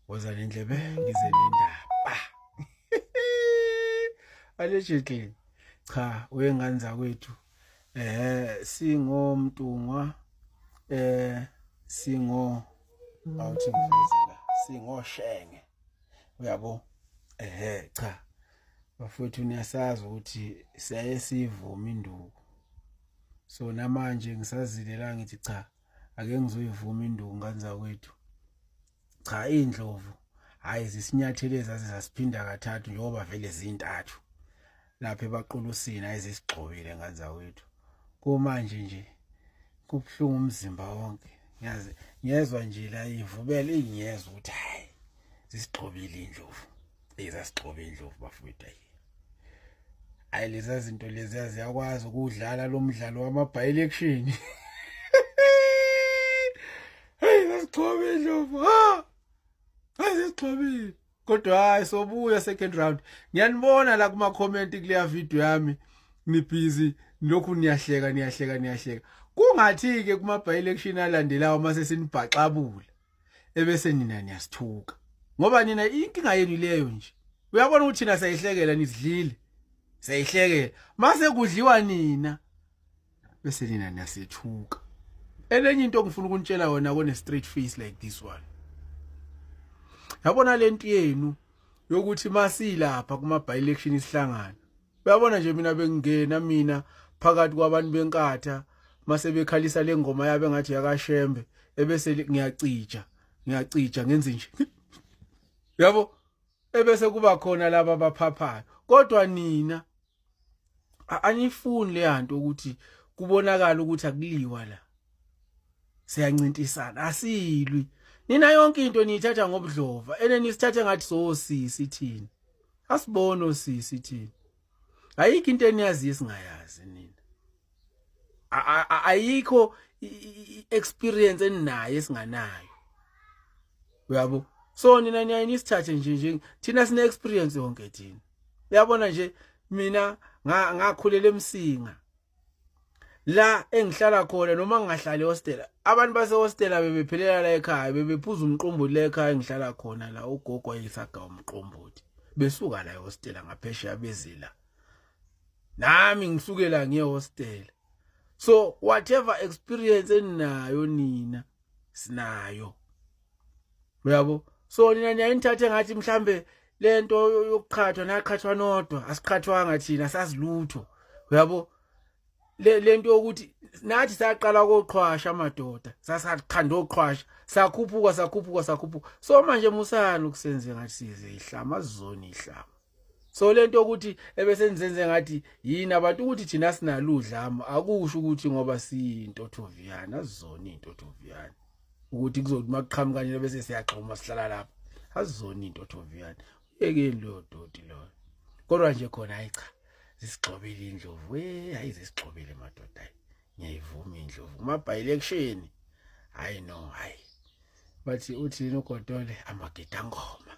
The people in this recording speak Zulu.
Woza nendlebe ngize nendaba. Allegedly cha wengane zakwethu singomntungwa singo awuthi ngiveze la singoshenge uyabo cha bafowethu niyasazi ukuthi siyaye sivume induku so namanje ngisazile la ngithi cha ake ngizoyivuma induku ngane zakwethu. Cha indlovu hayi zisinyathele zaze zasiphinda kathathu njengoba vele zintathu lapha ebaqulusini hayi zisigxobile ngane zakwethu. Kumanje nje kubuhlungu umzimba wonke ngiyazi ngiyezwa nje la ivubela ingiyezwa ukuthi hayi zisigxobile indlovu ezasigxoba indlovu bafowethu ayi hayi lezi zinto lezi ziyakwazi ukudlala lo mdlalo wama by election. Hey zasigxoba indlovu ha hayi zigxobile kodwa hayi sobuya second round. Ngiyanibona la kuma comment kuleya video yami ni busy lokhu niyahleka niyahleka niyahleka. Kungathi ke kuma by election alandelayo mase sinibhaxabula ebese nina niyasithuka ngoba nina inkinga yenu leyo nje. Uyabona ukuthi thina siyayihlekela nizidlile siyayihlekela mase kudliwa nina bese nina niyasethuka. Elenye into engifuna ukunitshela yona kone straight face like this one, yabona lento yenu yokuthi masilapha kuma by election isihlangana, uyabona nje mina bengingena mina phakathi kwabantu benkatha mase bekhalisa le ngoma yabe ngathi yakashembe ebese ngiyacija ngiyacija ngenze nje yabo ebese kuba khona laba abaphaphayo. Kodwa nina anifuni le nto ukuthi kubonakala ukuthi akuliwa la, siyancintisana asilwi. Nina yonke into niyithatha ngobudlova ene nisithathe ngathi sosisi thina asibone osisi thina. Ayikho into eniyaziyo singayazi nina, ayikho experience eninayo esinganayo uyabo. So nina niyaye nisithathe nje nje thina sine experience yonke thina. Uyabona nje mina ngakhulela eMsinga la engihlala khona, noma ngingahlali ehostela abantu base hostela bebephelela la ekhaya bebephuza umqombothi la ekhaya engihlala khona la ugogo wayesaga umqombothi besuka la ehostela ngaphesheya bezila nami ngisukela ngiye hostela. So whatever experience eninayo nina sinayo uyabo. So nina niyayinithathe ngathi mhlambe lento yokuqhathwa naqhathwa nodwa, asiqhathwanga thina sazilutho uyabo. Lento yokuthi nathi saqala koqhwasha amadoda sasakhanda oqhwasha sakhuphuka sakhuphuka sakhuphuka. So manje musana ukusenze ngathi size ihlama azizona ihlama. So lento yokuthi ebese nizenze ngathi yini abantu ukuthi thina sinaludlama akusho ukuthi ngoba siyintothoviyana azizona intothoviyana ukuthi kuzothi makuqhamuka nje bese siyaxhuma sihlala lapha azizona intothoviyana. Uyekeni leyo doti loyo. Kodwa nje khona hayi cha zisigxobile indlovu we hayi zisigxobile madoda hayi ngiyayivuma indlovu kuma by election hayi no hayi bathi uthini ugodole amagidangoma.